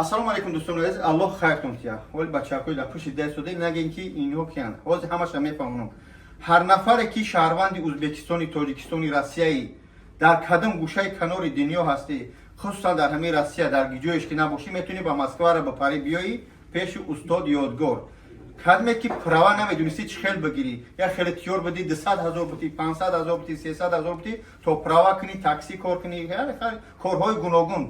Ассалому алайкум, дӯстони азиз, Аллоҳ хайртон тия. Ҳоли бачаҳакои дар пушти дастода нагем, ки инҳо киянд. Ҳозир ҳамаша мефаҳмонам. Ҳар нафаре, ки шаҳрванди Узбекистони, Тоҷикистони, Россияи, дар кадом гӯшаи канори дунё ҳастӣ, хусусан дар ҳамаи Россия, дар ҷоеш ки набошӣ, метавонӣ ба Москвара ба пари биёӣ пеши устод Ёдгор. Кадме ки права намедонистӣ, чӣ хел бигирӣ, як хеле тиёр бидӣ, 200 000 бутӣ, 500 000 бутӣ, 300 000 бутӣ, то права кунӣ, такси кор кунӣ, корҳои гуногун.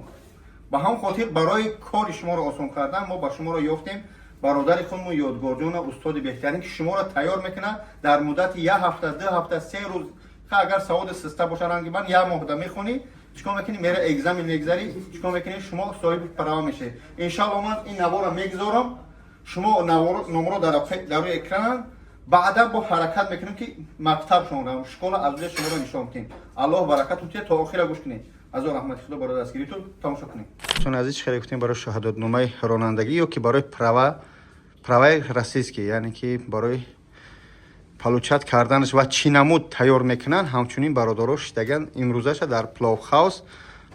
Ба ҳам хотир барои кори шуморо осон кардан мо ба шуморо ёфтем, бародари худмон Ёдгорҷона, устоди беҳтарин, ки шуморо тайёр мекунад дар муддати як ҳафта, 2 ҳафта, 3 рӯз. Агар саводи систа боша, ранги ман, як моҳда мехонӣ, чикор мекунӣ, мера экзамен мегзарӣ, чикор мекунӣ, шумо соҳиби права мешавед. Иншалло, ман ин наворро мегузорам, шумо номро дар рӯи экрананд. Баъдан бо ҳаракат мекунем, ки мактабшон равам, школа, аз ҷоя шуморо нишон кунем. Аллоҳ баракатун тия, то охира гӯш кунед. Азо раҳмати Худо барои дастгиритон тамошо кунед. Дӯстони азиз, чӣ хеле гуфтем, барои шаҳодатномаи ронандагӣ ё ки барои права, праваи российский, яъне ки барои получать карданаш ва чӣ намуд тайёр мекунанд, ҳамчунин бародаро шидаган имрӯзаша дар Пловхаус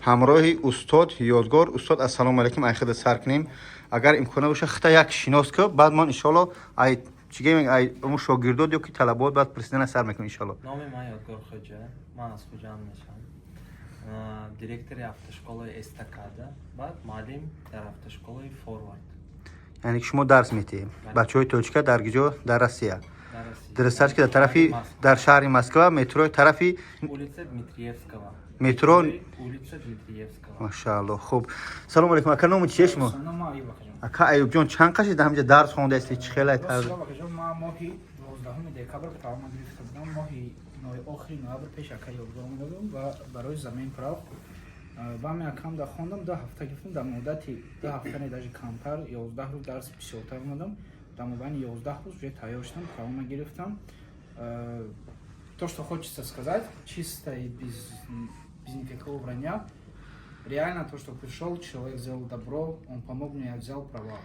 ҳамроҳи устод Ёдгор. Устод, ассалому алайкум. Ай худа сар кунем, агар имкона боша, хита як шинос ку, баъд ман иншоалло ай чиге, ай уму шогирдод ё ки талабот баъд присидана сар мекунем, иншоалло. Номи ман Ёдгор Хоҷа, ман аз Хуҷанд мешавам, директори автошколаи Эстакада, баъд муаллим дар автошколаи Форвард. Яъне ки шумо дарс метиҳем бачаҳои тоҷика дар гиҷо? Дар Россия? Дар Россия. Дурусташ ки дар тарафи, дар шаҳри Москва, метрои тарафи Улица Дмитриевского. Метро? Улица Дмитриевского. Машаалло, хуб. Салому алайкум, ака, номи чие шумо? Ака Аюбҷон, чанд қаши дар ҳамҷа дарс хондаасти, чӣ хелай? Ман моҳи 12 декабр права гирифта будам. Моҳи охири ноябр пеш ака Ёдгор омада будам ва барои замен прав. Ба ҳамин акам да хондам, 2 ҳафта гирифтам. Дар муддати 2 ҳафта, не, даже камтар, 11 рӯз дарс бисёртар омадам. Дар мобайни 11 рӯз уже тайёр шудам, правама гирифтам. То, что хочется сказать, чисто и без никакого вранья, реально то, что пришел человек, сделал добро, он помог мне, я взял права.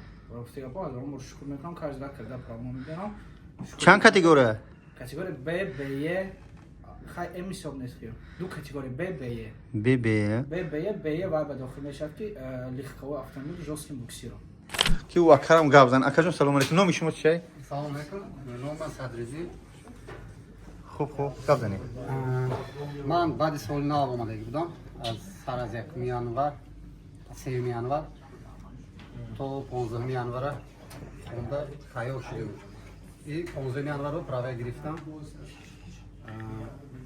Шукр мекунам каждый раз, когда права мебирам. Чанд категория? Категория Б, Б, Е. Хай, М ҳисоб нест. Ду категория: Б, Б, Е. Б, Б. Б, Б, Е. Б, Е вай ба дохил мешавад, ки легковой автомобиль жестким буксиром. Ки ӯ акарам гап зан. Акаҷон, салому алейкум, номи шумо чия? Салом алейкум, номи ман Садриддин. Хуб, гап занед. Ман баъди соли нав омадагӣ будам, аз сар аз 1 январ, 3 январ то 15 январа хонда тайёр шудем и 15 январро права гирифтам.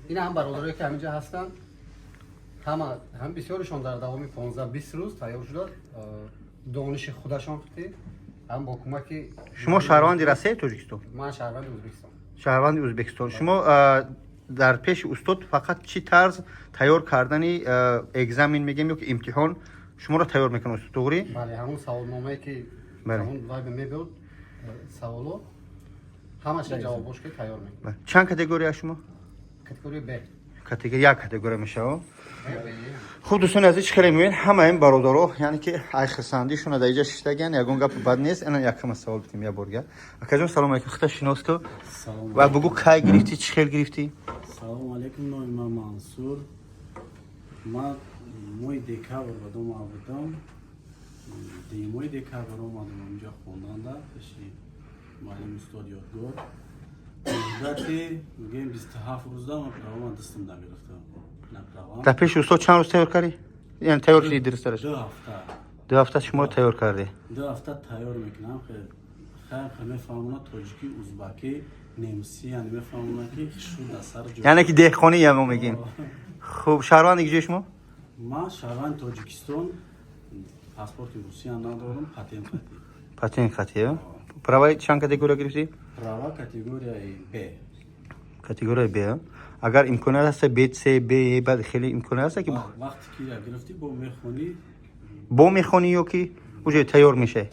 Ин ҳам бародарое, ки ҳаминҷа ҳастанд, ҳама ҳам бисёришон дар давоми 15-20 рӯз тайёр шуда, дониши худашон хати ҳам бо кӯмаки Шумо шаҳрванди Россия, Тоҷикистон? Ман шаҳрванди Ӯзбекистон. Шаҳрванди Ӯзбекистон. Шумо дар пеши устод фақат чӣ тарз тайёр кардани, экзамен мегем ё ки имтиҳон, шуморо тайёр мекунад устод, туғри? Бале, ҳамун саволномае, ки ҳамун вайбе мебиёд, саволо ҳамаша ҷавобош ки тайёр мекунад. Чанд категория шумо? Категория Б. Категория, як категория мешавад. Хуб, дӯстони азиз, чӣ хеле мебинед, ҳама ин бародаро, яъне ки ай хирсандишона дар иҷа шиштагиян, ягон гапи бад нест. Ана якама савол битем як борга. Акаҷон, салому алейкум, хита шинос ку ва бугӯ, кай гирифтӣ, чӣ хел гирифтӣ? Салому алейкум, номи ман Мансур. Ман моҳи декабр ба дома будам. Моҳи декабр омадам инҷа хонанда пеши муаллим устод Ёдгор. Муддати мегӯем 27 рӯзда ман правама дастам нагирифтам. Дар пеши устод чанд рӯз тайёр кардӣ, яъне тайёр шуди дурустараш? 2 ҳафта. 2 ҳафта шуморо тайёр кардӣ? 2 ҳафта тайёр мекунам. Хайр, мефаҳмона тоҷикӣ, узбакӣ, немсӣ, яъне мефаҳмона, ки шуда сар ҷо. Яъне ки деҳқонӣ мо мегӯем. Хуб, шаҳрванди киҷои шумо? Ман шаҳрванди Тоҷикистон, паспорти Русия надорам, патент хати. Патент хати. Праваи чанд категория гирифтӣ? Права категорияи Б. Категорияи Б. Агар имконият ҳаста, Б, С, Б, Е, баъд хеле имконият ҳаста, ки Вақте ки гирифтӣ, бо мехонӣ. Бо мехонӣ ё ки уже тайёр мешавӣ?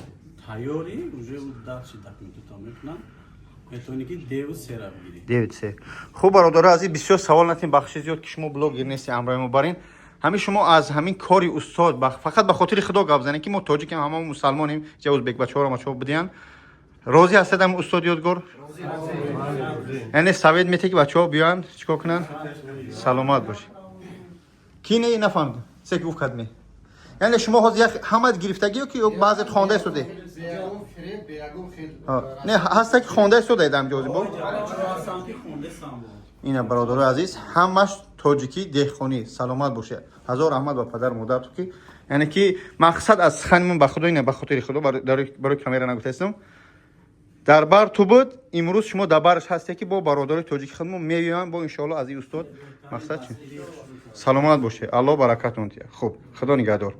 Тайёрӣ, уже дальше документото мекунам, метавонӣ, ки деву сера бигирӣ. Деву се. Хуб, бародаро азиз, бисёр савол натем, бахши зиёд, ки шумо блогер нести, ҳамроҳи мо барин. Ҳамин шумо аз ҳамин кори устод фақат ба хотири Худо гап занем, ки мо тоҷикем, ҳама мусалмонем, ҷа узбек бачаҳоро мачаҳо бидиҳанд. Розӣ ҳастед ҳам устод Ёдгор? Яъне совет мете, ки бачаҳо биёянд, чӣ кор кунанд? Саломат бошед. Ки не, нафаҳмидам, се ки гуфт кадме. Яъне шумо ҳозир як ҳамаат гирифтагӣ ё ки ё баъзет хонда истоде? Беягон фиреб, беягон хел. Не, ҳаста ки хонда истода дар ҷози бо. Ҳастам ки хондесам бо. Ина, бародарои азиз, ҳамаш тоҷикӣ, деҳқонӣ. Саломат бошед, ҳазор раҳмат ба падар модарто, ки яъне ки мақсад аз сухани ман, ба худо, ина, ба хотири худо, барои камера нагуфтаистам, дар бар ту буд, имрӯз шумо дар бараш ҳасте, ки бо бародарои тоҷики худмо меоям бо, иншоалло, аз ин устод. Мақсад чи? Саломат бошед, Аллоҳ баракатон диҳад. Хуб, худо нигаҳдор.